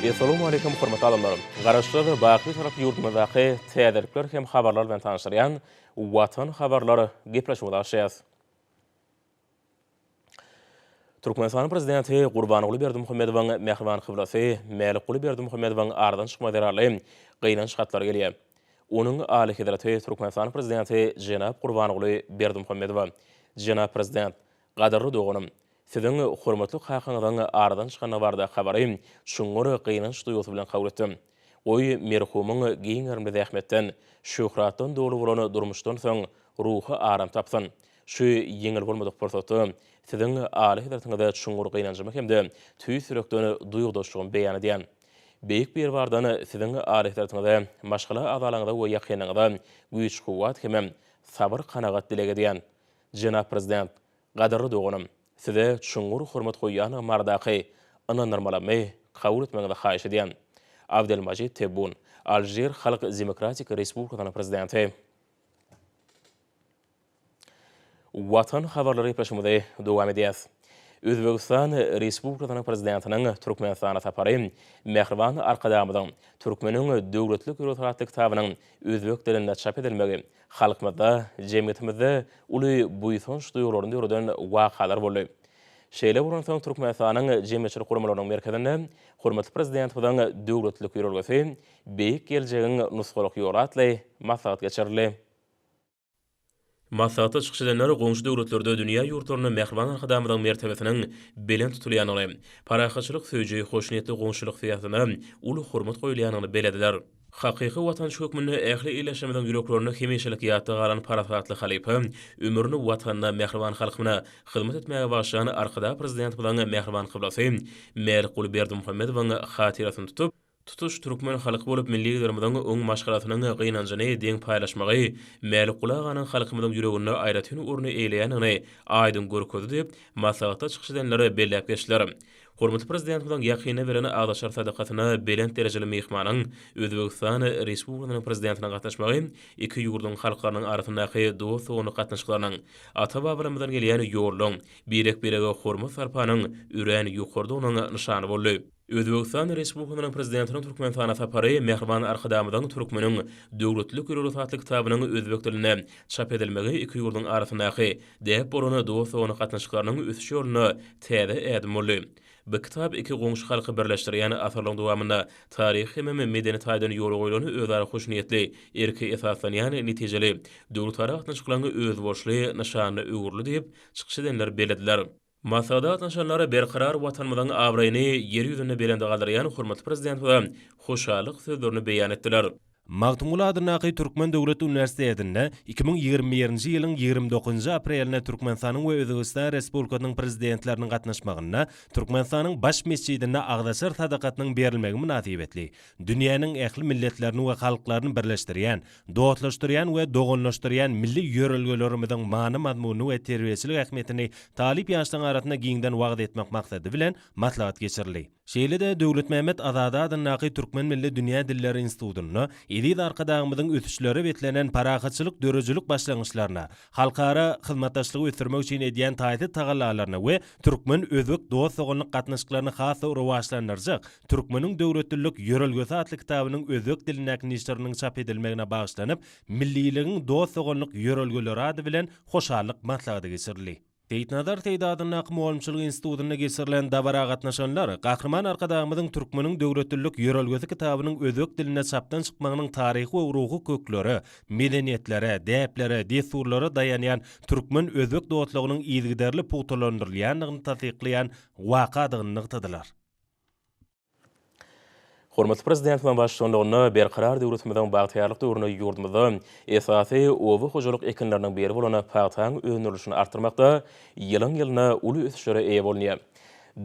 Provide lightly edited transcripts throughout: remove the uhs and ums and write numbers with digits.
Essalawmaleýkim hormatly adamlar! Garaşsyz, baky Bitarap ýurdumyzdaky täzelikler hem habarlar bilen tanyşdyrýan Watan habarlar gepleşigimizi açýas. Türkmenistanyň Prezidenti Gurbanguly Berdimuhamedowyň mähriban kyblasy Mälikguly Berdimuhamedowyň aradan çykmagy zerarly gynanç hatlary gelýär. Onuň Alyhezreti Türkmenistanyň Prezidenti jenap Gurbanguly Berdimuhamedowa, Jenap Prezident, gadyrly doganym, Siziň hormatly kakaňyzyň aradan çykandygy baradaky habary çuňňur gynanç duýgusy bilen kabul etdim. Goý, merhumyň giň gerimli zähmetden, şöhratdan doly bolan durmuşdan soň ruhy aram tapsyn. Şu ýeňil bolmadyk pursatda Siziň Alyhezretiňize çuňňur gynanjymy hem-de tüýs ýürekden duýgudaşlygymy beýan edýän. Beýik Biribardan Siziň Alyhezretiňize, maşgala agzalaryňyza we ýakynlaryňyza güýç-kuwwat hemem sabyr-kanagat dileg edýän. Jenap Prezident, gadyrly doganym, Size çuňňur hormat goýýandygym baradaky ynandyrmalamy kabul etmegiňizi haýyş edýän. Abdelmajid Tebbun, Alžir Halk Demokratik Respublikasynyň Prezidenti. Watan habarlary gepleşigimizi dowam edýäs. Özbegistan Respublikasynyň Prezidentiniň Türkmenistana sapary mähriban Arkadagymyzyň Türkmeniň döwletlilik ýörelgesi atly kitabynyň özbek dilinde çap edilmegi halkymyzda, jemgyýetimizde uly buýsanç duýgularyny döreden wakalar boldy. Şeýle bolansoň, Türkmenistanyň jemgyýetçilik guramalarynyň merkezinde hormatly Prezidentimiziň Döwletlilik ýörelgesi, beýik geljegiň nusgalyk ýoly atly maslahat geçirildi. Maslahatda çykyş edenler goňşy döwletlerde, dünýä ýurtlarynda mähriban Arkadagymyzyň mertebesiniň belent tutulýandygyny, parahatçylyk söýüji, hoşniýetli goňşuçylyk syýasatyna uly hormat goýulýandygyny bellediler. Hakyky watançy hökmünde ähli ildeşlerimiziň ýüreklerinde hemişelik ýatda galan parasatly halypa, ömrüni Watanyna, mähriban halkyna hyzmat etmäge bagyşlan Arkadag Prezidentimiziň mähriban kyblasy Mälikguly Berdimuhamedowyň hatyrasyny tutup, Tutuş türkmen halky bolup milli Liderimiziň oň maşgalasynyň gynanjyny deň paýlaşmagy Mälikguly aganyň halkymyzyň ýüreginde aýratyn orny eýeleýändigini aýdyň görkezdi diýip, maslahatda çykyş edenler belläp geçdiler. Hormatly Prezidentimiziň ýakynda beren agzaçar sadakasyna belent derejeli myhmanyň, Özbegistan Respublikasynyň Prezidentiniň gatnaşmagy iki ýurduň halklarynyň arasyndaky dost-doganlyk gatnaşyklarynyň, ata-babalarymyzdan gelýän ýollaryň, birek-birege hormat-sarpanyň örän ýokarydygynyň nyşany boldy. Özbegistan Respublikasynyň Prezidentiniň Türkmenistana sapary mähriban Arkadagymyzyň Türkmeniň döwletlilik ýörelgesi atly kitabynyň özbek dilinde çap edilmegi iki ýurduň arasyndaky däp bolan dost-doganlyk gatnaşyklarynyň ösüş ýolunda täze ädim boldy. Bu kitap iki goňşy halky birleşdirýän asyrlaryň dowamynda taryhy hemem medeni taýdan ýola goýlan özara hoşniýetli, erke esaslanýan netijeli döwletara gatnaşyklaryň özboluşly nyşanyna öwrüldi diýip, çykyş edenler bellediler. Maslahata gatnaşanlar berkarar Watanymyzyň abraýyny Ýer ýüzünde belende galdyrýan hormatly Prezidentimize hoşallyk sözlerini beýan etdiler. Magtymguly adyndaky Türkmen döwlet uniwersitetinde 2021-nji ýylyň 29-njy aprelinde Türkmenistanyň we Özbegistan Respublikasynyň Prezidentleriniň gatnaşmagynda Türkmenistanyň Baş metjidinde agzaçar sadakasynyň berilmegi mynasybetli dünýäniň ähli milletlerini we halklaryny birleşdirýän, dostlaşdyrýan we doganlaşdyrýan milli ýörelgelerimiziň many-mazmunyny we terbiýeçilik ähmiýetini talyp ýaşlaryň arasynda giňden wagyz etmek maksady bilen maslahat geçirildi. Şeýle-de Döwletmämmet Azady adyndaky Türkmen milli dünýä dilleri institutynda eziz Arkadagymyzyň ösüşlere beslenen parahatçylyk döredijilik başlangyçlaryna, halkara hyzmatdaşlygy ösdürmek üçin edýän taýsyz tagallalaryna we türkmen-özbek dost-doganlyk gatnaşyklaryny has-da rowaçlandyrjak Türkmeniň döwletlilik ýörelgesi atly kitabynyň özbek dilindäki neşiriniň çap edilmegine bagyşlanyp, Milliligiň dost-doganlyk ýörelgeleri ady bilen hoşallyk maslahaty geçirildi. Seýitnazar Seýdi adyndaky Mugallymçylyk institutynda geçirilen dabara gatnaşanlar Gahryman Arkadagymyzyň Türkmeniň döwletlilik ýörelgesi kitabynyň özbek dilinde çapdan çykmagynyň taryhy we ruhy köklere, medeniýetlere, däplere, dessurlara daýanýan türkmen-özbek dostlugynyň yzygiderli pugtalandyrylýandygyny tassyklaýan wakadygyny nygtadylar. Hormatly Prezidentimiziň baştutanlygynda Berkarar döwletimiziň bagtyýarlyk döwründe ýurdumyzda esasy oba hojalyk ekinleriniň biri bolan pagtaň öndürilişini artdyrmakda ýylyň-ýylyna uly ösüşlere eýe bolunýar.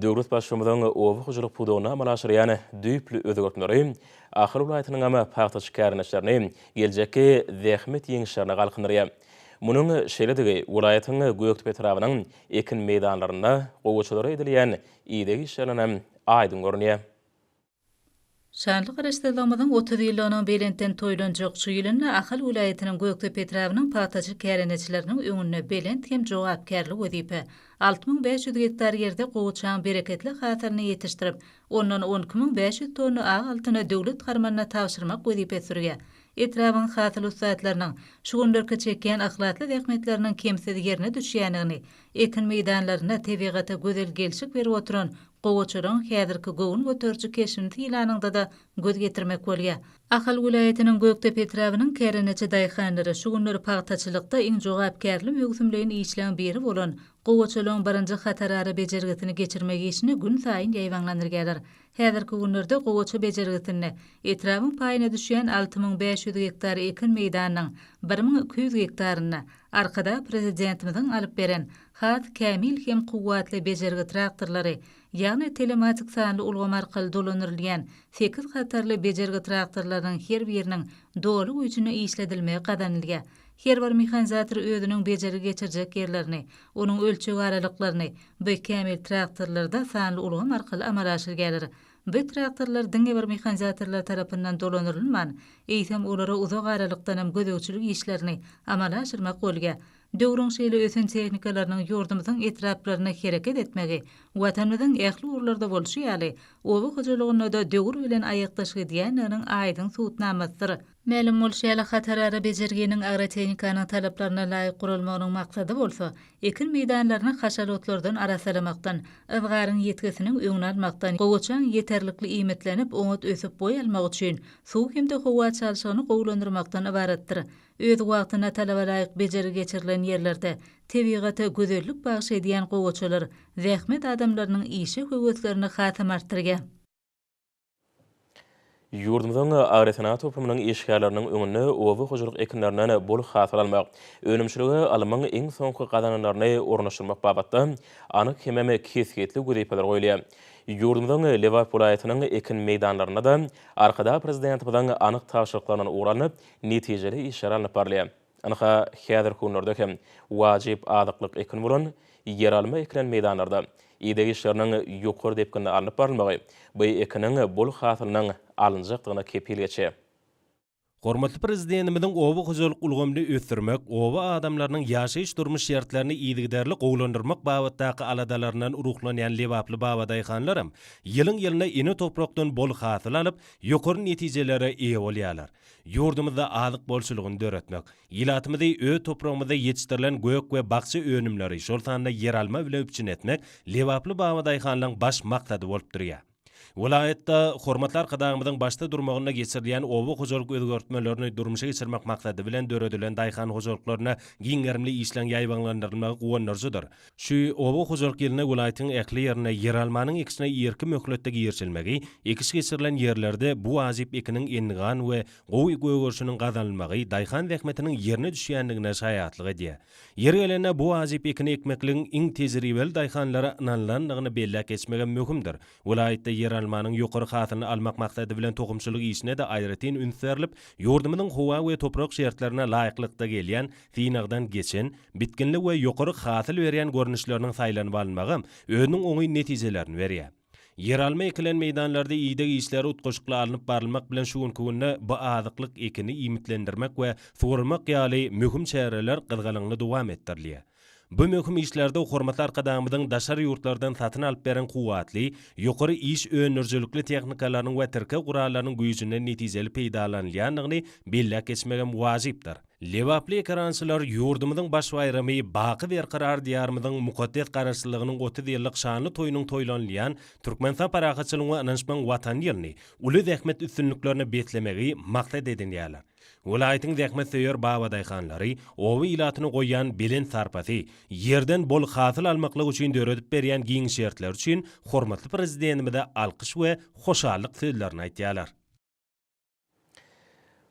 Döwlet Baştutanymyzyň oba hojalyk pudagynda amala aşyrýan düýpli özgertmeleri Ahal welaýatynyňam pagtaçy kärendeçilerini geljekki zähmet ýeňişlerine galkyndyrýar. Munuň şeýledigi welaýatyň Gökdepe etrabynyň ekin meýdanlarynda gowaçalara edilýän ideg işlerinden hem aýdyň görünýär. Şanly Garaşsyzlygymyzyň 30 ýyllygynyň belentden toýlanjak şu ýylynda Ahal welaýatynyň Gökdepe etrabynyň pagtaçy kärendeçileriniň öňünde belent hem jogapkärli wezipe, 6500 gektar ýerde gowaçaň bereketli hasylyny ýetişdirip, ondan 12 500 tonna ak altyny döwlet harmanyna tabşyrmak wezipesi durýar. Etrabyň hasyl ussatlarynyň şu günlerki çekýän yhlasly zähmetleriniň kemsiz ýerine düşýändigini, ekin meýdanlarynda tebigata gözel gelşik berip oturan gowaçalaryň häzirki göwün göteriji keşbini sylanyňda-da göz ýetirmek bolýar. Ahal welaýatynyň Gökdepe etrabynyň kärendeçi daýhanlary şu günler pagtaçylykda iň jogapkärli möwsümleýin işleň biri bolan gowaçalaryň birinji hatarara bejergisini geçirmek işini günsaýyn ýaýbaňlandyrýarlar. Häzirki günlerde gowaça bejergisinde etrabyň paýyna düşýän 6500 gektar ekin meýdanynyň 1200 gektarynda Arkadag Prezidentimiziň alyp beren has kämil hem kuwwatly bejergi traktorlary, ýagny telematik sanly ulgam arkaly dolandyrylýan sekiz hatarly bejergi traktorlarynyň her biriniň doly güýjünde işledilmegi gazanylýar. Her bir mehanizator özüniň bejergi geçirjek ýerlerini, onuň ölçeg aralyklaryny bu kämil traktorlarda sanly ulgam arkaly amala aşyrýarlar. Bu traktorlar diňe bir mehanizatorlar tarapyndan dolandyrylman, eýsem olara uzak aralykdanam gözegçilik işlerini amala aşyrmak bolýar. Döwrüň şeýle ösen tehnikalarynyň ýurdumyzyň etraplarynda hereket etmegi, Watanymyzyň ähli ugurlarda bolşy ýaly, oba hojalygynda-da döwür bilen aýakdaş gidýändiginiň aýdyň subutnamasydyr. Mälim bolşy ýaly, hatarara bejerginiň agrotehnikanyň talaplaryna laýyk guralmagynyň maksady bolsa, ekin meýdanlaryny haşal otlardan arassalamakdan, yzgaryň ýitgisiniň öňüni almakdan, gowaçaň ýeterlikli iýmitlenip, oňat ösüp boý almagy üçin suw hem-de howa çalşygyny gowulandyrmakdan ybaratdyr. Öz wagtynda talaba laýyk bejergi geçirilen ýerlerde tebigata gözellik bagyş edýän gowaçalar zähmet adamlarynyň işe höweslerini hasam artdyrýar. Ýurdumyzyň agrosenagat toplumynyň işgärleriniň öňünde oba hojalyk ekinlerinden bol hasyl almak, önümçilige ylmyň iň soňky gazananlaryny ornaşdyrmak babatda anyk hemem kesgitli wezipeler goýulýar. Ýurdumyzyň Lebap welaýatynyň ekin meýdanlarynda-da Arkadag Prezidentimiziň anyk tabşyryklaryndan ugur alnyp, netijeli işler alnyp barylýar. Ynha, häzirki günlerde hem wajyp azyklyk ekin bolan ýeralma ekilen meýdanlarda ideg işleriniň ýokary depginde alnyp barylmagy bu ekiniň bol hasylynyň alynjakdygyna kepil geçýär. Hormatly Prezidentimiziň oba hojalyk ulgamyny ösdürmek, oba adamlarynyň ýaşaýyş-durmuş şertlerini yzygiderli gowulandyrmak babatdaky aladalaryndan ruhlanýan lebaply babadaýhanlaram ýylyň-ýylyna ene toprakdan bol hasyl alyp, ýokary netijelere eýe bolýarlar. Ýurdumyzda azyk bolçulygyny döretmek, ilatymyzy öz topragymyzda ýetişdirilen gök we bakja önümleri, şol sanda ýeralma bilen üpjün etmek lebaply babadaýhanlaryň baş maksady bolup durýar. Welaýatda hormatly Arkadagymyzyň başda durmagynda geçirilýän oba hojalyk özgertmelerini durmuşa geçirmek maksady bilen döredilen daýhan hojalyklarynda giň gerimli işleň ýaýbaňlandyrylmagy guwandyryjydyr. Şu oba hojalyk ýylynda welaýatyň ähli ýerinde ýeralmanyň ekişine irki möhletde girişilmegi, ekiş geçirilen ýerlerde bu wajyp ekiniň endigan we gowy gögerişiniň gazanylmagy daýhan zähmetiniň ýerine düşýändigine şaýatlyk edýär. Ýeri gelende, bu wajyp ekini ekmekligiň iň tejribeli daýhanlara ynanylandygyny belläp geçmegem möhümdir. Welaýatda ýeralmanyň ýokary hasylyny almak maksady bilen tohumçylyk işine-de aýratyn üns berlip, ýurdumyzyň howa we toprak şertlerine laýyklykda gelýän, synagdan geçen, bitginli we ýokary hasyl berýän görnüşleriniň saýlanyp alynmagam özüniň oňyn netijelerini berýär. Ýeralma ekilen meýdanlarda ideg işleri utgaşykly alnyp barylmak bilen şu günki günde bu azyklyk ekini iýmitlendirmek we suwarmak ýaly möhüm çäreler gyzgalaňly dowam etdirilýär. Bu möhüm işlerde hormatly Arkadagymyzyň daşary ýurtlardan satyn alyp beren kuwwatly, ýokary iş öndürijilikli tehnikalarynyň we tirkeg gurallarynyň güýjünden netijeli peýdalanylýandygyny belläp geçmegem wajypdyr. Lebaply ekerançylar ýurdumyzyň baş baýramy baky Berkarar Diýarymyzyň mukaddes Garaşsyzlygynyň 30 ýyllyk şanly toýunyň toýlanylýan Türkmenistan parahatçylygyň we ynanyşmagyň Watany ýylyny uly zähmet üstünliklerine beslemegi maksat edinýärler. Welaýatyň zähmetsöýer babadaýhanlary oba ilatyna goýýan belent sarpasy, ýerden bol hasyl almaklyk üçin döredip berýän giň şertleri üçin hormatly Prezidentimize alkyş we hoşallyk sözlerini aýtýarlar.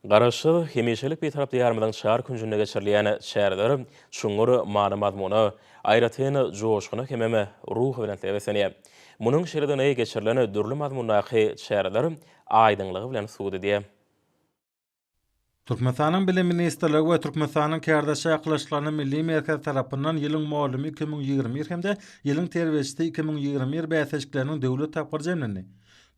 Garaşsyz, hemişelik Bitarap Diýarymyzyň çar künjünde geçirilýän çäreler çuňňur many-mazmuna, aýratyn joşguna hemem ruhubelentlige beslenýär. Munuň şeýledigini geçirilen dürli mazmundaky çäreler aýdyňlygy bilen subut edýär. Türkmenistanyň Bilim ministrligi we Türkmenistanyň Kärdeşler arkalaşyklarynyň Milli merkezi tarapyndan Ýylyň mugallymy 2021 hem-de Ýylyň terbiýeçisi 2021 bäsleşikleriniň döwlet tapgyry jemlendi.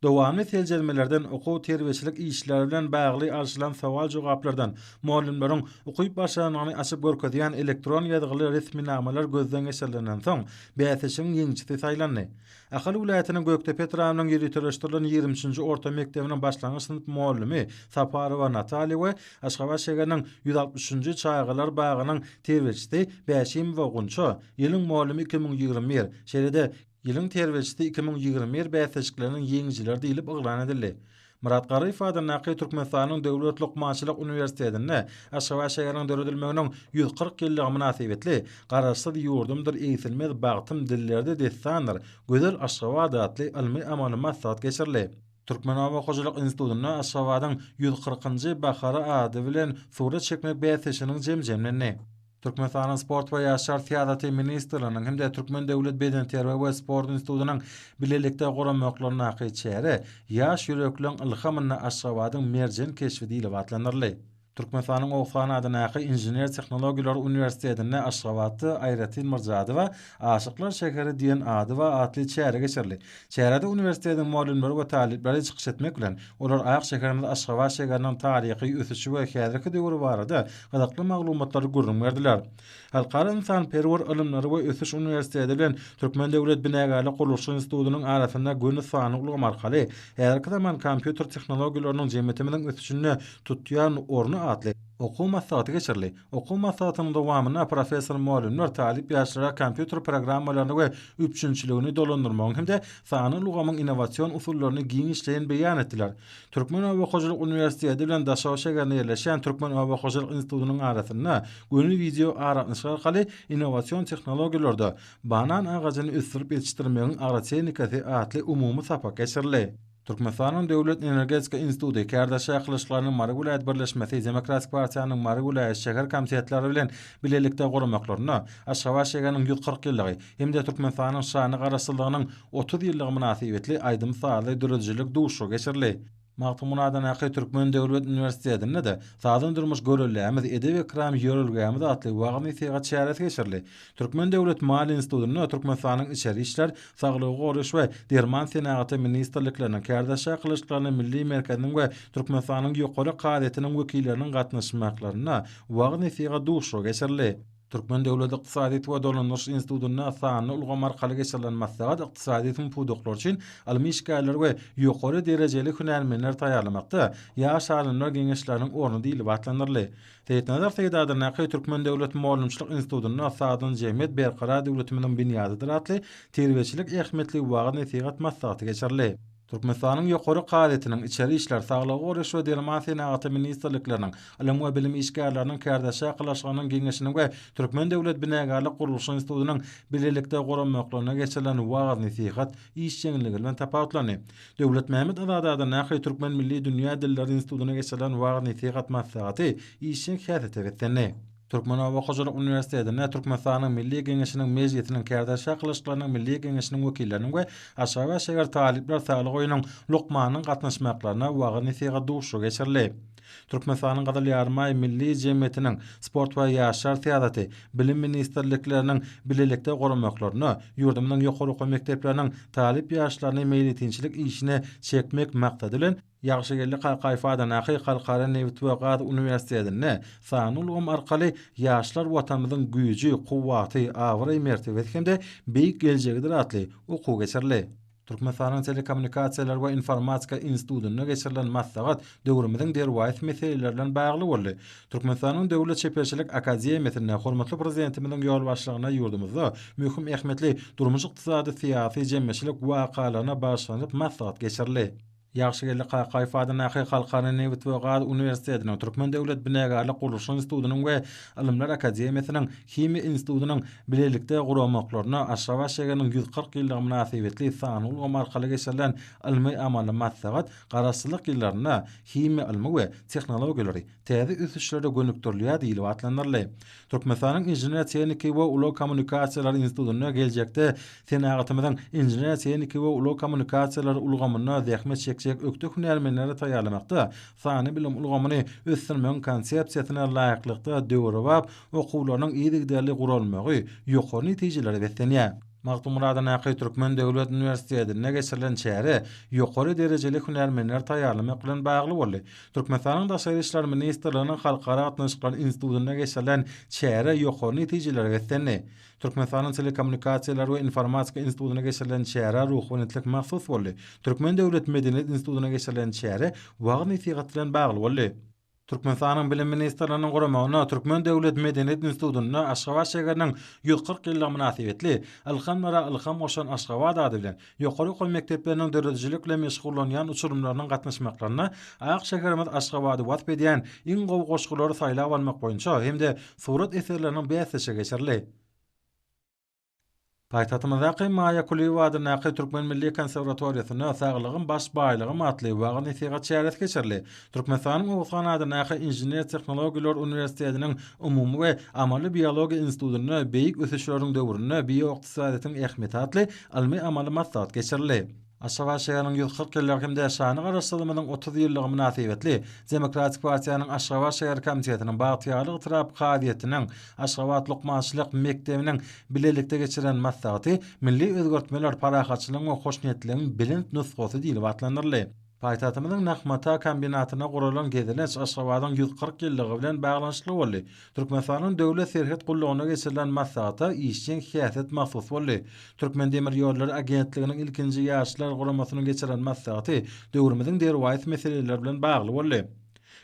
Dowamly seljermelerden, okuw-terbiýeçilik işleri bilen bagly alşylan sowal-jogaplardan, mugallymlaryň ukyp-başarnygyny açyp görkezýän elektron ýazgyly resminamalar gözden geçirilenden soň, bäsleşigiň ýeňijisi saýlandy. Ahal welaýatynyň Gökdepe etrabynyň ýöriteleşdirilen 23-nji orta mekdebiniň başlangyç synp mugallymy Saparowa Natalýa we Aşgabat şägeriniň 163-nji çagalar bagynyň terbiýeçisi Bäşimowa Gunça Ýylyň mugallymy 2021, şeýle-de Ýylyň terbiýeçisi 2021 bäsleşikleriniň ýeňijileri diýlip yglan edildi. Myrat Garryýew adyndaky Türkmenistanyň Döwlet lukmançylyk uniwersitetinde Aşgabat şäheriniň döredilmeginiň 140 ýyllygy mynasybetli Garaşsyz ýurdumdyr egsilmez bagtym dillerde dessandyr, gözel Aşgabat atly ylmy-amaly maslahat geçirildi. Türkmen oba hojalyk institutynda Aşgabadyň 140-njy bahary ady bilen surat çekmek bäsleşiginiň jemi jemlendi. Türkmenistanyň Sport we ýaşlar syýasaty ministrliginiň hem-de Türkmen döwlet bedenterbiýe we sport institutynyň bilelikde guramaklaryndaky çäre Ýaş ýürekleň ylhamynda Aşgabadyň merjen keşbi diýlip atlandyryldy. Türkmenistanyň Oguzhan adyndaky Inžener-tehnologiýalar uniwersitetinde Aşgabatda Aýratyn Myrjadowa Aşyklar şäheri diýen ady bar atly çäre geçirildi. Çärede uniwersitetiň mugallymlary we talyplary çykyş etmek bilen, olar ak şäherimiz Aşgabat şäheriniň taryhy ösüşi we häzirki döwri barada gyzykly maglumatlary gürrüň berdiler. Halkara ynsanperwer ylymlary we ösüş uniwersiteti bilen Türkmen döwlet binagärlik gurluşyk institutynyň arasynda göni sanly ulgam arkaly häzirki zaman kompýuter tehnologiýalarynyň jemgyýetimiziň ösüşinde tutýan orny atly okuw maslahaty geçirildi. Okuw maslahatynyň dowamynda professor-mugallymlar talyp ýaşlara kompýuter programmalaryny we üpjünçiligini dolandyrmagyň hem-de sanly ulgamyň innowasion usullaryny giňişleýin beýan etdiler. Türkmen oba hojalyk uniwersiteti bilen Daşoguz şägerinde ýerleşýän Türkmen oba hojalyk institutynyň arasynda göni wideo aragatnaşyk arkaly Innowasion tehnologiýalarda banan agajyny ösdürip ýetişdirmegiň agrotehnikasy atly umumy sapak geçirildi. Türkmenistanyň Döwlet energetika instituty, Kärdeşler arkalaşyklarynyň Mary welaýat birleşmesi, Demokratik partiýanyň Mary welaýat, şäher komitetleri bilen bilelikde guramaklarynda Aşgabat şäheriniň 140 ýyllygy hem-de Türkmenistanyň şanly Garaşsyzlygynyň 30 ýyllygy mynasybetli aýdym-sazly döredijilik duşuşygy geçirildi. Magtymguly adyndaky Türkmen döwlet uniwersitetinde-de Sagdyn durmuş göreldämiz, edep-ekram ýörelgämiz atly wagyz-nesihat çäresi geçirildi. Türkmen döwlet maliýe institutynda Türkmenistanyň Içeri işler, Saglygy goraýyş we derman senagaty ministrlikleriniň, Kärdeşler arkalaşyklarynyň Milli merkeziniň we Türkmenistanyň Ýokary kazyýetiniň wekilleriniň gatnaşmaklarynda wagyz-nesihat duşuşygy geçirildi. Türkmen döwlet ykdysadyýet we dolandyryş institutynda sanly ulgam arkaly geçirilen maslahat ykdysadyýetiň pudaklary üçin ylmy işgärleri we ýokary derejeli hünärmenleri taýýarlamakda ýaş alymlar geňeşleriniň orny diýlip atlandyryldy. Seýitnazar Seýit adyndaky Türkmen döwlet mugallymçylyk institutynda Sagdyn jemgyýet berkarar döwletimiziň binýadydyr atly terbiýeçilik ähmiýetli wagyz-nesihat maslahaty geçirildi. Türkmenistanyň Ýokary kazyýetiniň, Içeri işler, Saglygy goraýyş we derman senagaty ministrlikleriniň, Ylym we bilim işgärleriniň kärdeşi arkalaşygynyň Geňeşiniň we Türkmen döwlet binagärlik gurluşyk institutynyň bilelikde guramaklarynda geçirilen wagyz-nesihat işjeňligi bilen tapawutlandy. Döwletmämmet Azady adyndaky Türkmen milli dünýä dilleri institutynda geçirilen wagyz-nesihat maslahaty işjeň häsiýete beslendi. Türkmen oba hojalyk uniwersitetinde Türkmenistanyň Milli Geňeşiniň Mejlisiniň Kärdeşler arkalaşyklarynyň Milli Geňeşiniň wekilleriniň we Aşgabat şäher talyplar saglyk öýüniň lukmanynyň gatnaşmaklarynda wagyz-nesihat duşuşygy geçirildi. Türkmenistanyň Gyzyl Ýarymaý Milli jemgyýetiniň, Sport we ýaşlar syýasaty, Bilim ministrlikleriniň bilelikde guramaklarynda ýurdumyzyň ýokary okuw mekdepleriniň talyp ýaşlaryny meýletinçilik işine çekmek maksady bilen, Ýagşygeldi Kakaýew adyndaky Halkara nebit we gaz uniwersitetinde sanly ulgam arkaly Ýaşlar Watanymyzyň güýji, kuwwaty, abraý-mertebesi hem-de beýik geljegidir atly okuw geçirildi. Türkmenistanyň Telekommunikasiýalar we informatika institutynda geçirilen maslahat döwrümiziň derwaýys meseleleri bilen bagly boldy. Türkmenistanyň Döwlet çeperçilik akademiýasynda hormatly Prezidentimiziň ýolbaşçylygynda ýurdumyzda möhüm ähmiýetli durmuş-ykdysady, syýasy, jemgyýetçilik wakalaryna bagyşlanyp maslahat geçirildi. Ýagşygeldi Kakaýew adyndaky Halkara nebit we gaz uniwersitetiniň, Türkmen döwlet binagärlik gurluşyk institutynyň we Ylymlar akademiýasynyň Himiýa institutynyň bilelikde guramaklarynda Aşgabat şäheriniň 140 ýyllygy mynasybetli sanly ulgam arkaly geçirilen ylmy-amaly maslahat Garaşsyzlyk ýyllarynda himiýa ylmy we tehnologiýalary täze ösüşlere gönükdirilýär diýlip atlandyryldy. Türkmenistanyň Inžener-tehniki we ulag kommunikasiýalary institutynda geljekde senagatymyzyň inžener-tehniki we ulag kommunikasiýalary ulgamynda zähmet çekjek ökde hünärmenleri taýýarlamakda sanly bilim ulgamyny ösdürmegiň konsepsiýasyna laýyklykda döwrebap okuwlarynyň yzygiderli guralmagy ýokary netijelere beslenýär. Magtymguly adyndaky Türkmen döwlet uniwersitetinde geçirilen çäre ýokary derejeli hünärmenleri taýýarlamak bilen bagly boldy. Türkmenistanyň Daşary işler ministrliginiň Halkara gatnaşyklary institutynda geçirilen çäre ýokary netijelere beslendi. Türkmenistanyň Telekommunikasiýalar we informatika institutynda geçirilen çärä ruhubelentlik mahsus boldy. Türkmen döwlet medeniýet institutynda geçirilen çäre wagyz-nesihat bilen bagly boldy. Türkmenistanyň Bilim ministrliginiň guramagynda Türkmen döwlet medeniýet institutynda Aşgabat şägeriniň 140 ýyllygy mynasybetli Ylhamlara ylham goşan Aşgabat ady bilen ýokary okuw mekdepleriniň döredijilik bilen meşgullanýan uçurymlarynyň gatnaşmaklarynda ak şäherimiz Aşgabady wasp edýän iň gowy goşgulary saýlap almak boýunça hem-de surat eserleriniň bäsleşigi geçirildi. Paýtagtymyzdaky Maýa Kulyýewa adyndaky Türkmen milli konserwatoriýasynda Saglygym baş baýlygym atly wagyz-nesihat çäresi geçirildi. Türkmenistanyň Oguzhan adyndaky Inžener-tehnologiýalar uniwersitetiniň Umumy we amaly biologiýa institutynda Beýik ösüşleriň döwründe bioykdysadyýetiň ähmiýeti atly ylmy-amaly maslahat geçirildi. Aşgabat şäheriniň 140 ýyllygy hem-de şanly Garaşsyzlygymyzyň 30 ýyllygy mynasybetli Demokratik partiýanyň Aşgabat şäher komitetiniň, Bagtyýarlyk etrap kazyýetiniň, Aşgabat lukmançylyk mekdebiniň bilelikde geçiren maslahaty Milli özgertmeler parahatçylygyň we hoşniýetliligiň belent nusgasy diýlip atlandyryldy. Paýtagtymyzyň nah mata kombinatyna guralan gezelenç Aşgabadyň 140 ýyllygy bilen baglanyşykly boldy. Türkmenistanyň Döwlet serhet gullugynda geçirilen maslahata işjeň häsiýet mahsus boldy. Türkmendemirýollary agentliginiň ilkinji ýaşlar guramasynyň geçiren maslahaty döwrümiziň derwaýys meseleleri bilen bagly boldy.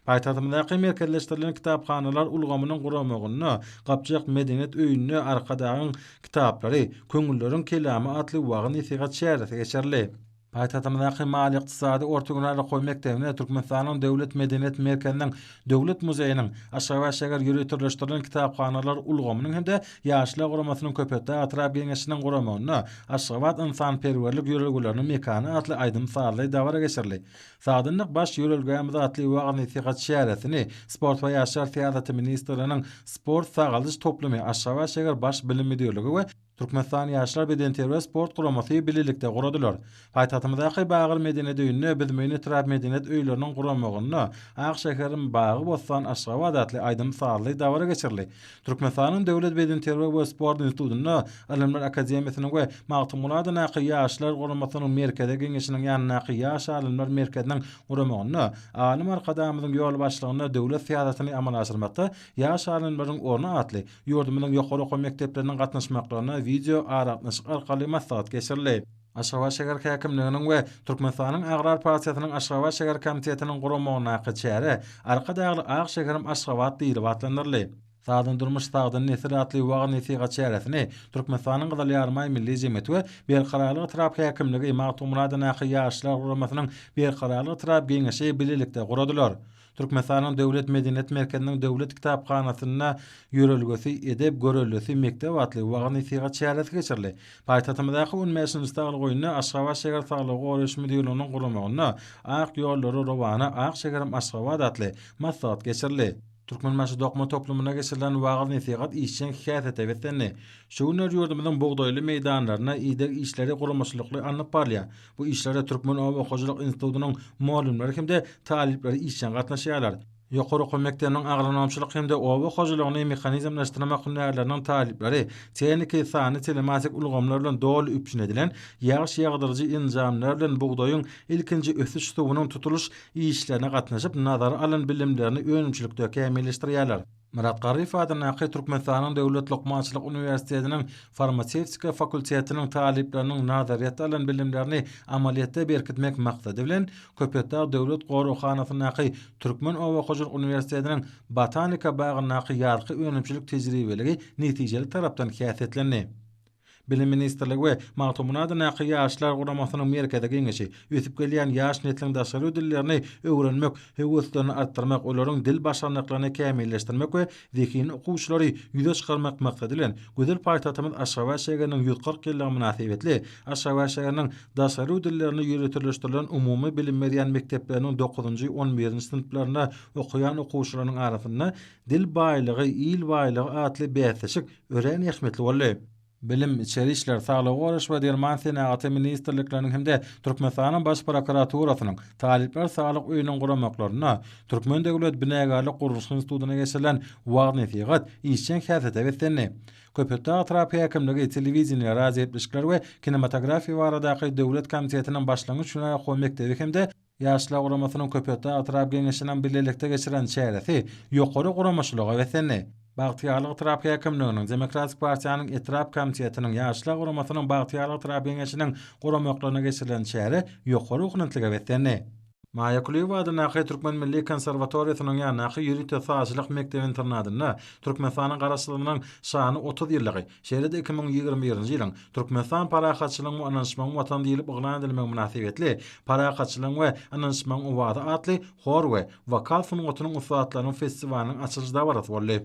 Paýtagtymyzdaky merkezleşdirilen kitaphanalar ulgamynyň guramagynda Gypjak medeniýet öýünde Arkadagyň kitaplary, köňülleriň kelamy atly wagyz-nesihat çäresi geçirildi. Paýtagtymyzdaky Maliýe-ykdysady orta hünär okuw mekdebinde Türkmenistanyň Döwlet medeniýet merkeziniň Döwlet muzeýiniň, Aşgabat şäher ýöriteleşdirilen kitaphanalar ulgamynyň hem-de Ýaşlar guramasynyň Köpetdag etrap Geňeşiniň guramagynda Aşgabat ynsanperwerlik ýörelgeleriniň mekany atly aýdym-sazly dabara geçirildi. Sagdynlyk baş ýörelgämiz atly wagyz-nesihat çäresini Sport we ýaşlar syýasaty ministrliginiň Sport-sagaldyş toplumy, Aşgabat şäher Baş bilim müdirligi we Türkmenistan Ýaşlar bedenterbiýe-sport guramasy bilelikde guradylar. Paýtagtymyzdaky Bagyr medeniýet öýünde Büzmeýin etrap medeniýet öýleriniň guramagynda Ak şäherim bagy-bossan Aşgabat atly aýdym-sazly dabara geçirildi. Türkmenistanyň Döwlet bedenterbiýe we sport institutynda Ylymlar akademiýasynyň we Magtymguly adyndaky Ýaşlar guramasynyň Merkezi Geňeşiniň ýanyndaky Ýaş alymlar merkeziniň guramagynda Alym Arkadagymyzyň ýolbaşçylygynda döwlet syýasatyny amala aşyrmakda ýaş alymlaryň orny atly Ýurdumyzyň ýokary okuw mekdepleriniň gatnaşmaklarynda wideo aragatnaşyk arkaly maslahat geçirildi. Aşgabat şäher häkimliginiň we Türkmenistanyň Agrar partiýasynyň Aşgabat şäher komitetiniň guramagyndaky çäre Arkadagly ak şäherim Aşgabat diýlip atlandyryldy. Sagdyn durmuş, sagdyn nesil atly wagyz-nesihat çäresini Türkmenistanyň Gyzyl Ýarymaý Milli jemgyýeti we Berkararlyk etrap häkimligi, Magtymguly adyndaky Ýaşlar guramasynyň Berkararlyk etrap Geňeşi bilelikde guradylar. Türkmenistanyň Döwlet medeniýet merkeziniň Döwlet kitaphanasynda Ýörelgesi, edep, göreldesi, mekdep atly wagyz-nesihat çäresi geçirildi. Paýtagtymyzdaky on bäşinji saglyk öýünde Aşgabat şäher saglygy goraýyş müdirliginiň guramagynda Ak ýollara rowana, ak şäherim Aşgabat atly maslahat geçirildi. Türkmenbaşy dokma toplumynda geçirilen wagyz-nesihat işjeň häsiýete beslendi. Şu günler ýurdumyzyň bugdaýly meýdanlarynda ideg işleri guramaçylykly alnyp barylýar. Bu işlere Türkmen oba hojalyk institutynyň mugallymlary hem-de talyplary işjeň gatnaşýarlar. Ýokary okuw mekdebiniň agronomçylyk hem-de oba hojalygyny mehanizmleşdirmek hünärleriniň talyplary tehniki sanly telematik ulgamlar bilen doly üpjün edilen ýagyş ýagdyryjy enjamlar bilen bugdaýyň ilkinji ösüş suwunyň tutulyş işlerine gatnaşyp, nazary alan bilimlerini önümçilikde kämilleşdirýärler. Myrat Garryýew adyndaky Türkmenistanyň Döwlet lukmançylyk uniwersitetiniň farmasewtika fakultetiniň talyplarynyň nazaryýetde alan bilimlerini amalyýetde berkitmek maksady bilen, Köpetdag döwlet goraghanasyndaky Türkmen oba hojalyk uniwersitetiniň Botanika bagyndaky ýazky önümçilik tejribeligi netijeli tarapdan häsiýetlendi. Bilim ministrligi we Magtymguly adyndaky Ýaşlar guramasynyň Merkezi Geňeşi ösüp gelýän ýaş nesliň daşary ýurt dillerini öwrenmek höweslerini artdyrmak, olaryň dil başarnyklaryny kämilleşdirmek we zehinli okuwçylary ýüze çykarmak maksady bilen, gözel paýtagtymyz Aşgabat şägeriniň 140 ýyllygy mynasybetli Aşgabat şägeriniň daşary ýurt dillerini ýöriteleşdirilen umumy bilim berýän mekdepleriniň dokuzynjy, on birinji synplarynda okaýan okuwçylarynyň arasynda Dil baýlygy, il baýlygy atly bäsleşik örän ähmiýetli boldy. Bilim, Içeri işler, Saglygy goraýyş we derman senagaty ministrlikleriniň hem-de Türkmenistanyň Baş prokuraturasynyň Talyplar saglyk öýüniň guramaklarynda Türkmen döwlet binagärlik-gurluşyk institutynda geçirilen wagyz-nesihat işjeň häsiýete beslendi. Köpetdag etrap häkimligi, Telewideniýe, radiogepleşikler we kinematografiýa baradaky döwlet komitetiniň başlangyç hünär okuw mekdebi hem-de Ýaşlar guramasynyň Köpetdag etrap Geňeşiniň bilelikde geçiren çäresi ýokary guramaçylyga beslendi. Bagtyýarlyk etrap häkimliginiň, Demokratik partiýanyň etrap komitetiniň, Ýaşlar guramasynyň Bagtyýarlyk etrap Geňeşiniň guramaklarynda geçirilen çäre ýokary ruhubelentlige beslendi. Maýa Kulyýewa adyndaky Türkmen milli konserwatoriýasynyň ýanyndaky ýörite sazçylyk mekdep-internadynda Türkmenistanyň Garaşsyzlygynyň şanly 30 ýyllygy, şeýle-de 2021-nji ýylyň Türkmenistan parahatçylygyň we ynanyşmagyň Watany diýlip yglan edilmegi mynasybetli Parahatçylygyň we ynanyşmagyň owazy atly hor we wokal sungatynyň ussatlarynyň festiwalynyň açylyş dabarasy boldy.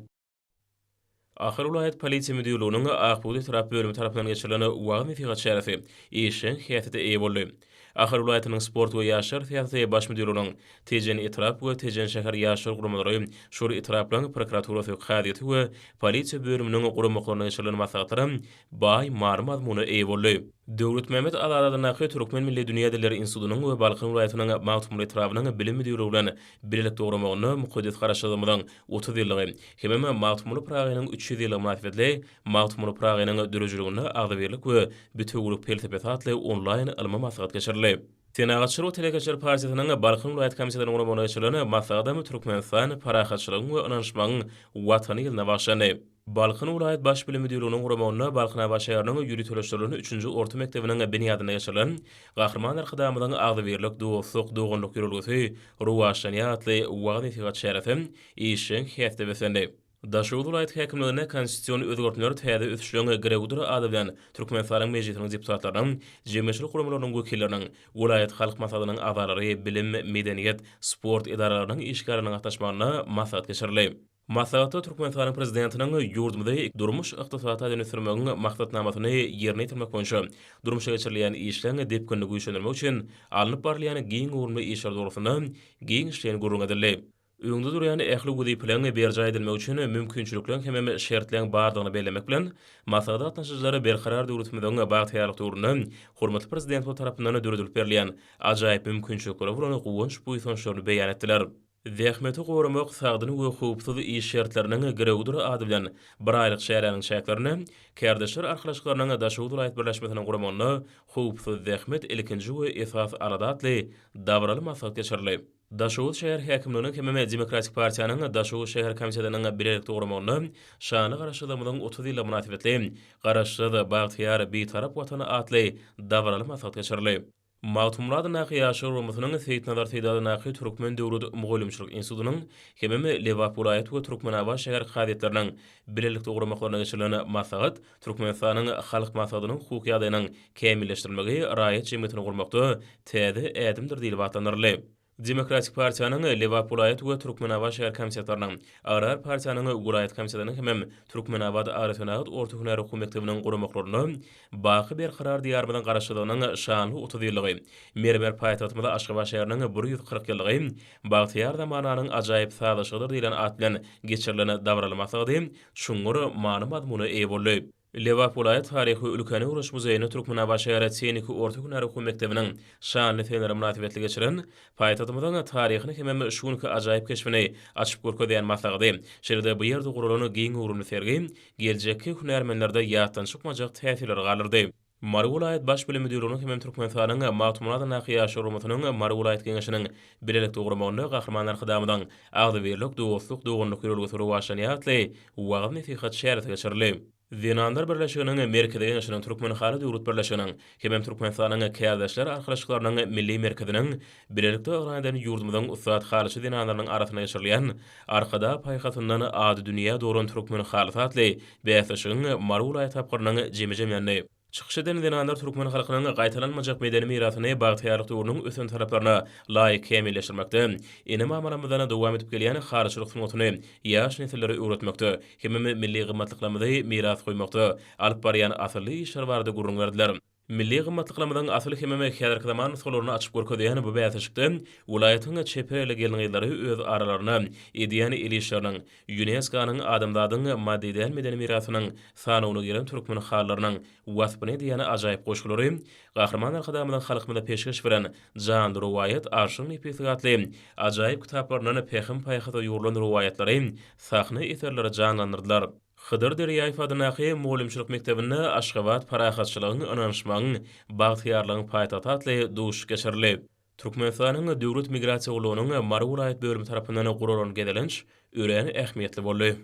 Ahal welaýat polisiýa müdirliginiň Ak bugdaý etrap bölümi tarapyndan geçirilen wagyz-nesihat çäresi işjeň häsiýete eýe boldy. Ahal welaýatynyň Sport we ýaşlar syýasaty baş müdirliginiň Tejen etrap we Tejen şäher ýaşlar guramalary, şol etraplaryň prokuraturasy, kazyýeti we polisiýa bölüminiň guramaklarynda geçirilen maslahatlar baý many-mazmuna eýe boldy. Döwletmämmet Azady adyndaky Türkmen milli dünýä dilleri institutynyň we Balkan welaýatynyň Magtymguly etrabynyň bilim müdirligi bilen bilelikde guramagynda mukaddes Garaşsyzlygymyzyň 30 ýyllygy hemem Magtymguly Pyragynyň 300 ýyllygy mynasybetli Magtymguly Pyragynyň döredijiliginde agzybirlik we bitewülik pelsepesi atly onlaýn ylmy maslahat geçirildi. Senagatçylar we telekeçiler partiýasynyň Balkan welaýat komitetiniň guramagynda geçirilen maslahatam Türkmenistan parahatçylygyň we ynanyşmagyň Watany ýylyna bagyşlandy. Balkan welaýat Baş bilim müdirliginiň guramagynda Balkanabat şäheriniň ýöriteleşdirilen üçünji orta mekdebiniň binýadynda geçirilen Gahryman Arkadagymyzyň Agzybirlik, dostluk, doganlyk ýörelgesi rowaçlanýar atly wagyz-nesihat çäresi işjeň häsiýete beslendi. Daşoguz welaýat häkimliginde Konstitusion özgertmeler täze ösüşleň girewidir ady bilen Türkmenistanyň Mejlisiniň deputatlarynyň, jemgyýetçilik guramalarynyň wekilleriniň, welaýat Halk Maslahatynyň agzalary, bilim, medeniýet, sport edaralarynyň işgärleriniň gatnaşmagynda maslahat geçirildi. Maslahatda Türkmenistanyň Prezidentiniň ýurdumyzy durmuş-ykdysady taýdan ösdürmegiň maksatnamasyny ýerine ýetirmek boýunça durmuşa geçirilýän işleň depginini güýçlendirmek üçin alnyp barylýan giň göwrümli işler dogrusynda giňişleýin gürrüň edildi. Öňde durýan ähli wezipeleriň berjaý edilmegi üçin mümkinçilikleriň hemem şertleň bardygyny bellemek bilen, maslahata gatnaşyjylar Berkarar döwletimiziň bagtyýarlyk döwründe hormatly Prezidentimiz tarapyndan döredilip berilýän ajaýyp mümkinçiliklere bolan guwanç-buýsançlaryny beýan etdiler. Zähmeti goramak, sagdyn we howpsuz iş şertleriniň girewidir ady bilen bir aýlyk çäräniň çäklerinde Kärdeşler arkalaşyklarynyň Daşoguz welaýat birleşmesiniň guramagynda Howpsuz zähmet ilkinji we esasy alada atly dabaraly maslahat geçirildi. Daşoguz şäher häkimliginiň hemem Demokratik partiýanyň Daşoguz şäher komitetiniň bilelikde guramagynda Şanly Garaşsyzlygymyzyň 30 ýyllygy mynasybetli Garaşsyz, bagtyýar, Bitarap Watan atly dabaraly maslahat geçirildi. Magtymguly adyndaky Ýaşlar guramasynyň Seýitnazar Seýdi adyndaky Türkmen döwlet mugallymçylyk institutynyň hemem Lebap welaýat we Türkmenabat şäher kazyýetleriniň bilelikde guramaklarynda geçirilen maslahat Türkmenistanyň Halk Maslahatynyň hukuk ýagdaýynyň kämilleşdirilmegi raýat jemgyýetini gurmakda täze ädimdir diýlip atlandyryldy. Demokratik partiýanyň Lebap welaýat we Türkmenabat şäher komitetleriniň, Agrar partiýanyň welaýat komitetiniň hemem Türkmenabat agrosenagat orta hünär okuw mekdebiniň guramaklarynda Baky Berkarar Diýarymyzyň Garaşsyzlygynyň şanly 30 ýyllygy, mermer paýtagtymyz Aşgabat şäheriniň 140 ýyllygy bagtyýar zamananyň ajaýyp sazlaşygydyr diýlen at bilen geçirilen dabaraly maslahady çuňňur many-mazmuna eýe boldy. Lebap welaýat taryhy we ülkäni öwreniş muzeýinde Türkmenabat şäher tehniki orta hünär okuw mekdebiniň şanly seneleri mynasybetli geçiren paýtagtymyzyň taryhyny hemem şu günki ajaýyp keşbini açyp görkezýän maslahady, şeýle-de bu ýerde guralan giň göwrümli sergi geljekki hünärmenlerde ýatdan çykmajak täsirleri galdyrdy. Mary welaýat Baş bilim müdirliginiň hemem Türkmenistanyň Magtymguly adyndaky Ýaşlar guramasynyň Mary welaýat Geňeşiniň bilelikde guramagynda Gahryman Arkadagymyzyň Agzybirlik, dostluk, doganlyk ýörelgesi rowaçlanýar atly wagyz-nesihat çäresi geçirildi. Zenanlar birleşiginiň Merkezi Geňeşiniň, Türkmenhaly döwlet birleşiginiň hemem Türkmenistanyň Kärdeşler arkalaşyklarynyň Milli merkeziniň bilelikde yglan eden ýurdumyzyň ussat halyçy zenanlarynyň arasynda geçirilýän Arkadag paýhasyndan ady dünýä dolan türkmen halysy atly bäsleşigiň Mary welaýat tapgyrynyň jemi jemlendi. Çykyş eden zenanlar türkmen halkynyň gaýtalanmajak medeni mirasyny bagtyýarlyk döwrüniň ösen talaplaryna laýyk kämilleşdirmekde, ene-mamalarymyzdan dowam edip gelýän halyçylyk sungatyny ýaş nesillere öwretmekde hemem milli gymmatlyklarymyzy miras goýmakda alyp barýan asylly işleri barada gürrüň berdiler. Milli gymmatlyklarymyzyň asyl hemem häzirki zaman nusgalaryny açyp görkezýän bu bäsleşikde welaýatyň çeper elli gelin-gyzlary öz aralarynda edýän el işleriniň, ÝUNESKO-nyň Adamzadyň maddy däl medeni mirasynyň sanawyna giren türkmen halylarynyň waspyny edýän ajaýyp goşgulary, Gahryman Arkadagymyzyň halkymyza peşgeş beren Janly rowaýat, Arşyň nepisligi atly ajaýyp kitaplaryndan pähim-paýhasa ýugrulan rowaýatlary sahna eserleri janlandyrdylar. Hydyr Derýaýew adyndaky mugallymçylyk mekdebinde Aşgabat parahatçylygyň, ynanyşmagyň, bagtyýarlygyň paýtagty atly duşuşyk geçirildi. Türkmenistanyň Döwlet migrasiýa gullugynyň Mary welaýat bölümi tarapyndan guralan gezelenç örän ähmiýetli boldy.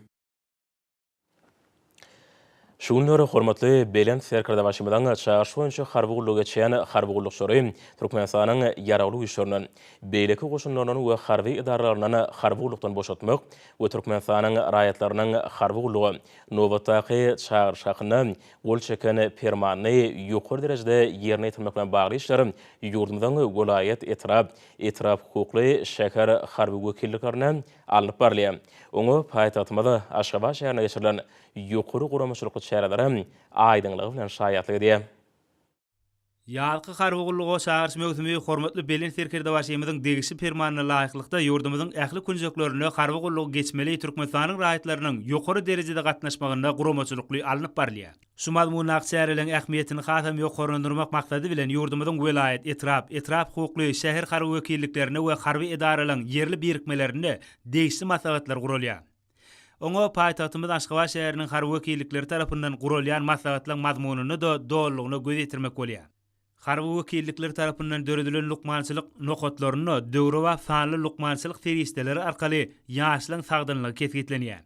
Şu günler hormatly Belent Serkerdebaşymyzyň çagyryşy boýunça harby gullugy geçýän harby gullukçylary Türkmenistanyň Ýaragly Güýçlerinden, beýleki goşunlaryndan we harby edaralaryndan harby gullukdan boşatmak we Türkmenistanyň raýatlarynyň harby gulluga nobatdaky çagyryş hakynda gol çeken Permanyny ýokary derejede ýerine ýetirmek bilen bagly işler ýurdumyzyň welaýat, etrap, etrap hukukly, şäher harby wekilliklerinde alnyp barylýar. Oňa paýtagtymyz Aşgabat şäherinde geçirilen ýokary guramaçylykly çäreler aýdyňlygy bilen şaýatlyk edýär. Ýazky harby gulluga çagyryş möwsümi hormatly Belent Serkerdebaşymyzyň degişli Permanyna laýyklykda ýurdumyzyň ähli künjeklerinde harby gullugy geçmeli Türkmenistanyň raýatlarynyň ýokary derejede gatnaşmagynda guramaçylykly alnyp barylýar. Şu mazmundaky çäreleriň ähmiýetini hasam ýokarlandyrmak maksady bilen ýurdumyzyň welaýat, etrap, etrap hukukly, şäher harby wekilliklerinde we harby edaralaryň ýerli birikmelerinde degişli maslahatlar guralýar. Oňa paýtagtymyz Aşgabat şäheriniň harby wekillikleri tarapyndan guralýan maslahatlaryň mazmunyna-da dolulygyna göz ýetirmek bolýar. Harby wekillikler tarapyndan döredilen lukmançylyk nokatlarynda döwrebap sanly lukmançylyk serişdeleri arkaly ýaşlaryň sagdynlygy kesgitlenýär.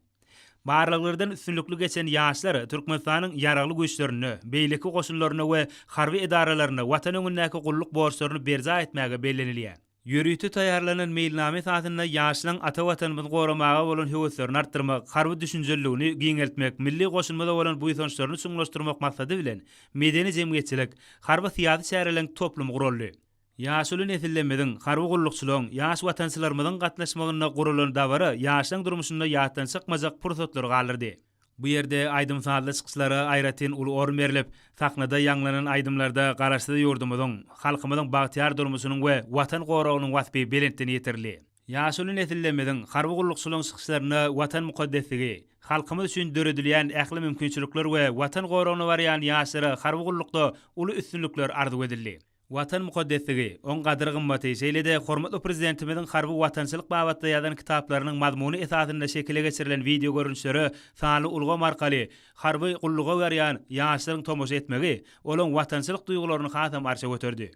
Barlaglardan üstünlikli geçen ýaşlar Türkmenistanyň Ýaragly Güýçlerinde, beýleki goşunlarynda we harby edaralarynda Watan öňündäki gulluk borçlaryny berjaý etmäge bellenilýär. Ýörite taýýarlanan meýilnama esasynda ýaşlaryň ata Watanymyzy goramaga bolan höweslerini artdyrmak, harby düşünjeliligini giňeltmek, milli goşunymyza bolan buýsançlaryny çuňlaşdyrmak maksady bilen, medeni-jemgyýetçilik, harby-syýasy çäreleriň toplumy guraldy. Ýaşuly nesillerimiziň, harby gullukçylaryň, ýaş watançylarymyzyň gatnaşmagynda guralan dabara ýaşlaryň durmuşynda ýatdan çykmajak pursatlary galdyrdy. Bu ýerde aýdym-sazly çykyşlara aýratyn uly orun berlip, sahnada ýaňlanan aýdymlarda Garaşsyz ýurdumyzyň, halkymyzyň bagtyýar durmuşynyň we Watan goragynyň waspy belentden ýetirildi. Ýaşuly nesillerimiziň, harby gullukçylaryň çykyşlarynda Watan mukaddesligi, halkymyz üçin döredilýän ähli mümkinçilikler we Watan goragyna barýan ýaşlara harby gullukda uly üstünlikler arzuw edildi. Watan mukaddesligi, oň gadyr-gymmaty, şeýle-de hormatly Prezidentimiziň harby-watançylyk babatda ýazan kitaplarynyň mazmuny esasynda şekile geçirilen wideogörnüşlere sanly ulgam arkaly harby gulluga barýan ýaşlaryň tomaşa etmegi olaň watançylyk duýgularyny hasam arşa göterdi.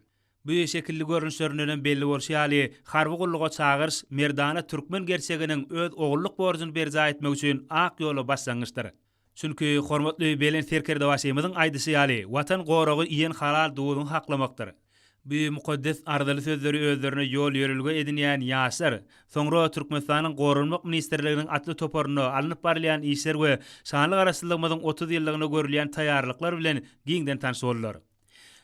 Bu şekilli görnüşlerindenem belli bolşy ýaly, harby gulluga çagyryş merdana türkmen gerçeginiň öz ogullyk borjuny berjaý etmek üçin ak ýola başlangyçdyr. Çünki hormatly Belent Serkerdebaşymyzyň aýdyşy ýaly, Watan goragy iýen halal duzuňy haklamakdyr. Bu mukaddes arzyly sözleri özlerine ýol-ýörelge edinýän ýaşlar, soňra Türkmenistanyň Goranmak ministrliginiň atly toparynda alnyp barylýan işler we şanly Garaşsyzlygymyzyň 30 ýyllygyna görülýän taýýarlyklar bilen giňden tanyş boldular.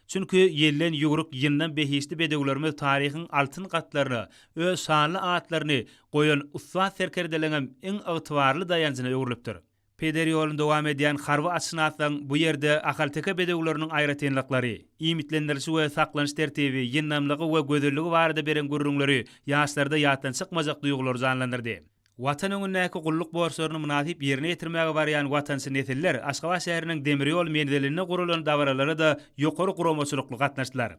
Çünki ýelden ýüwrük ýyndam behişdi bedewlerimiz taryhyň altyn gatlaryna öz şanly atlaryny goýan ussat serkerdeleňem iň ygtybarly daýanjyna öwrülipdir. Peder ýoluny dowam edýän harby atşynaslaryň bu ýerde ahalteke bedewleriniň aýratynlyklary, iýmitlendirişi we saklanyş tertibi, ýyndamlygy we gözelligi barada beren gürrüňleri ýaşlarda ýatdan çykmajak duýgulary janlandyrdy. Watan öňündäki gulluk borçlaryny mynasyp ýerine ýetirmäge barýan watançy nesiller Aşgabat şäheriniň demir ýol menzilinde guralan dabaralara-da ýokary guramaçylykly gatnaşdylar.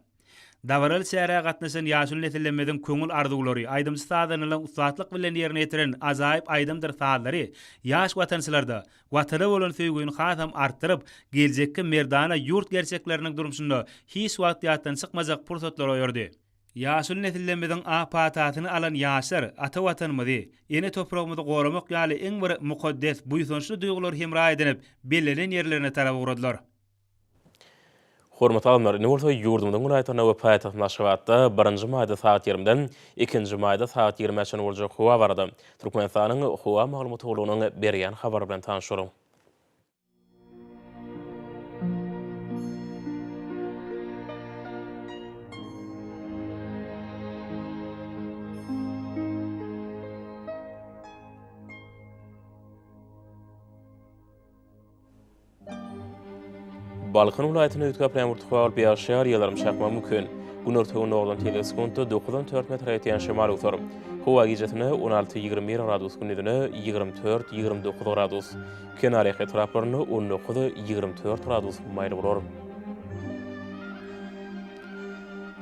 Dabaraly çärä gatnaşan ýaşuly nesillerimiziň köňül arzuwlary, aýdymçy-sazandalaryň ussatlyk bilen ýerine ýetiren ajaýyp aýdymdyr sazlary ýaş watançylarda Watana bolan söýgüni hasam artdyryp, geljekki merdana ýurt gerçekleriniň durmuşynda hiç wagt ýatdan çykmajak pursatlary oýardy. Ýaşuly nesillerimiziň ak patasyny alan ýaşlar ata Watanymyzy, ene topragymyzy goramak ýaly iň bir mukaddes, buýsançly duýgulary hemra edinip, bellenen ýerlerine tarap ugradylar. Hormatly alymlar, indi bolsa ýurdumyzyň welaýatlarynda we paýtagtymyz Aşgabatda birinji maýda sagat ýigrimiden ikinji maýda sagat ýigrimä çenli boljak howa barada Türkmenistanyň Howa maglumat gullugynyň berýän habary bilen tanyşalyň. Balkan welaýatynda üýtgäp ýagmyr tutup ýagyşýar, ýyldyrym çakmagy mümkin. Günorta-gündogardan tizligi sekuntda dokuzdan dört metre ýetýän şemal öwser. Howa gijesine 16, 21 gradus, gündizine 24, 29 gradus. Kenarýaka etraplarynda 19, 24 gradus maýyl bolar.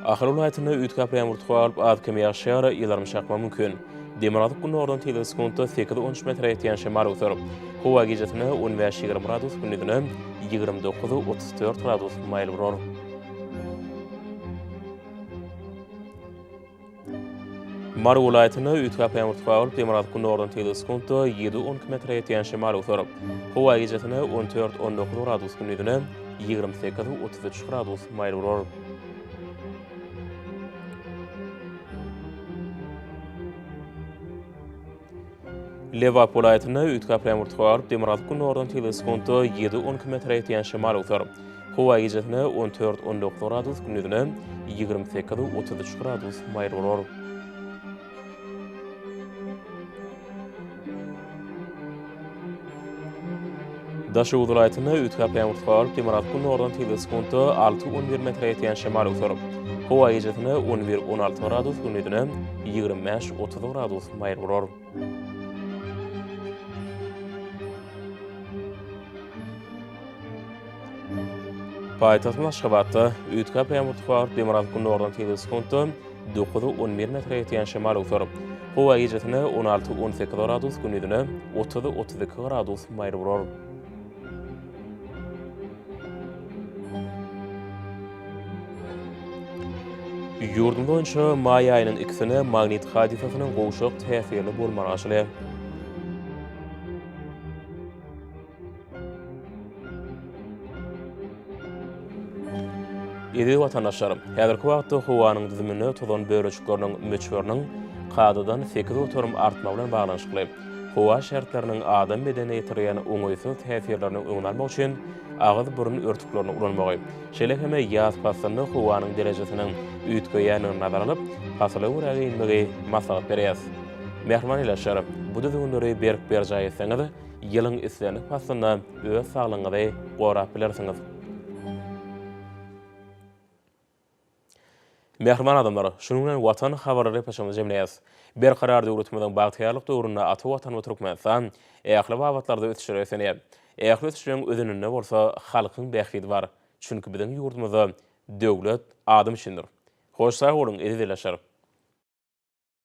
Ahal welaýatynda üýtgäp ýagmyr tutup, az-kem ýagyşýar, ýyldyrym çakmagy mümkin. Demirgazyk-gündogardan tizligi sekuntda sekiz-on üç metre ýetýän şemal öwser. Howa gijesine on bäş-ýigrimi gradus, gündizine 29, 34 gradus maýyl bolar. Mary welaýatynda üýtgäp ýagmyr tutup, demirgazyk-gündogardan tizligi sekuntda ýedi-on iki metre ýetýän şemal öwser. Howa gijesine on dört-on dokuz gradus, gündizine 28, 33 gradus maýyl bolar. Lebap welaýatynda üýtgäp ýagmyr tutup, demirgazyk-gündogardan tizligi sekuntda ýedi-on iki metre ýetýän şemal öwser. Howa gijesine 14, 19 gradus, gündizine 28, 33 gradus maýyl bolar. Daşoguz welaýatynda üýtgäp ýagmyr tutup, demirgazyk-gündogardan tizligi sekuntda alty, on bir metre ýetýän şemal öwser. Howa gijesine 11, 16 gradus, gündizine 25, 30 gradus maýyl bolar. Paýtagtymyz Aşgabatda üýtgäp ýagmyr tutup, demirgazyk-gündogardan tizligi sekuntda 9-11 metre ýetýän şemal öwser. Howa gijesine 16-18 gradus, gündizine 30-32 gradus maýyl bolar. Ýurdumyz boýunça maý aýynyň ikisine magnit hadysasynyň gowşak täsirli bolmagy garaşylýar. Eziz watandaşlar, häzirki wagtda howanyň düzüminde tozan bölejikleriniň möçberiniň kadadan 8% artmagy bilen baglanyşykly howa şertleriniň adam bedenine ýetirýän oňaýsyz täsirleriniň öňüni almak üçin agyz-burun örtüklerini ulanmagy, şeýle hem ýaz paslynda howanyň derejesiniň üýtgeýändigini nazara alyp, pasyla görä geýinmegi maslahat berýäris. Mähriban ildeşler, bu düzgünleri berk berjaý etseňiz, ýylyň islendik paslynda öz saglygyňyzy gorap bilersiňiz. Mähriban adamlar, şunuň bilen Watan habarlary gepleşigimizi jemleýäris. Berkarar döwletimiziň bagtyýarlyk döwründe ata Watanymyz Türkmenistan ähli babatlarda ösüşlere beslenýär. Ähli ösüşleriň özeninde bolsa halkyň bähbidi bar. Çünki biziň ýurdumyzda döwlet adam üçindir. Hoş sag boluň, eziz ildeşler!